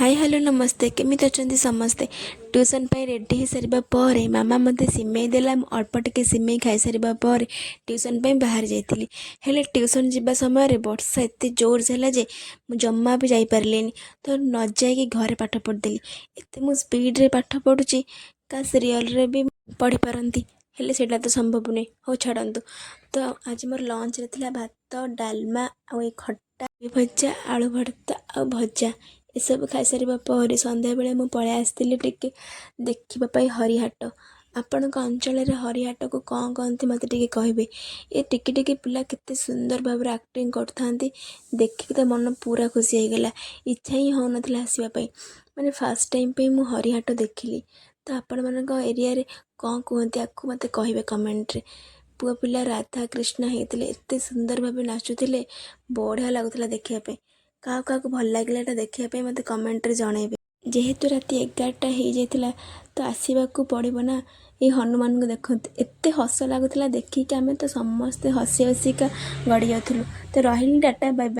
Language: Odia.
ହାଇ, ହ୍ୟାଲୋ, ନମସ୍ତେ। କେମିତି ଅଛନ୍ତି ସମସ୍ତେ? ଟ୍ୟୁସନ୍ ପାଇଁ ରେଡ଼ି ହେଇସାରିବା ପରେ ମାମା ମୋତେ ସିମେଇ ଦେଲା। ମୁଁ ଅଳ୍ପ ଟିକେ ସିମେଇ ଖାଇସାରିବା ପରେ ଟ୍ୟୁସନ୍ ପାଇଁ ବାହାରି ଯାଇଥିଲି। ହେଲେ ଟ୍ୟୁସନ୍ ଯିବା ସମୟରେ ବର୍ଷା ଏତେ ଜୋରସେ ହେଲା ଯେ ମୁଁ ଜମା ବି ଯାଇପାରିଲିନି। ତ ନ ଯାଇକି ଘରେ ପାଠ ପଢ଼ିଦେଲି। ଏତେ ମୁଁ ସ୍ପିଡ଼ରେ ପାଠ ପଢ଼ୁଛି, କାସ୍ ରିଅଲ୍ରେ ବି ପଢ଼ିପାରନ୍ତି। ହେଲେ ସେଇଟା ତ ସମ୍ଭବ ନୁହେଁ। ହଉ, ଛାଡ଼ନ୍ତୁ। ତ ଆଜି ମୋର ଲଞ୍ଚରେ ଥିଲା ଭାତ, ଡାଲମା ଆଉ ଏ ଖଟା, ଭଜା, ଆଳୁ ଭର୍ତ୍ତା ଆଉ ଭଜା। ଏସବୁ ଖାଇସାରିବା ପରେ ସନ୍ଧ୍ୟାବେଳେ ମୁଁ ପଳେଇ ଆସିଥିଲି ଟିକେ ଦେଖିବା ପାଇଁ ହରିହାଟ। ଆପଣଙ୍କ ଅଞ୍ଚଳରେ ହରିହାଟକୁ କ'ଣ କହନ୍ତି, ମୋତେ ଟିକେ କହିବେ। ଏ ଟିକି ଟିକି ପିଲା କେତେ ସୁନ୍ଦର ଭାବରେ ଆକ୍ଟିଂ କରୁଥାନ୍ତି, ଦେଖିକି ତ ମନ ପୁରା ଖୁସି ହେଇଗଲା। ଇଚ୍ଛା ହିଁ ହେଉନଥିଲା ଆସିବା ପାଇଁ। ମାନେ ଫାର୍ଷ୍ଟ ଟାଇମ୍ ପାଇଁ ମୁଁ ହରିହାଟ ଦେଖିଲି। ତ ଆପଣମାନଙ୍କ ଏରିଆରେ କ'ଣ କୁହନ୍ତି ଆକୁ, ମୋତେ କହିବେ କମେଣ୍ଟରେ। ପୁଅ ପିଲା ରାଧା କୃଷ୍ଣ ହେଇଥିଲେ, ଏତେ ସୁନ୍ଦର ଭାବେ ନାଚୁଥିଲେ, ବଢ଼ିଆ ଲାଗୁଥିଲା ଦେଖିବା ପାଇଁ। କାହାକୁ କାହାକୁ ଭଲ ଲାଗିଲା ଏଇଟା ଦେଖିବା ପାଇଁ, ମୋତେ କମେଣ୍ଟରେ ଜଣେଇବେ। ଯେହେତୁ ରାତି 11ଟା ହେଇଯାଇଥିଲା, ତ ଆସିବାକୁ ପଡ଼ିବ ନା। ଏଇ ହନୁମାନଙ୍କୁ ଦେଖନ୍ତୁ, ଏତେ ହସ ଲାଗୁଥିଲା ଦେଖିକି, ଆମେ ତ ସମସ୍ତେ ହସି ହସିକା ଗଡ଼ି ଯାଉଥିଲୁ। ତ ରହିଲି, ଟାଟା, ବାଇ ବାଇ।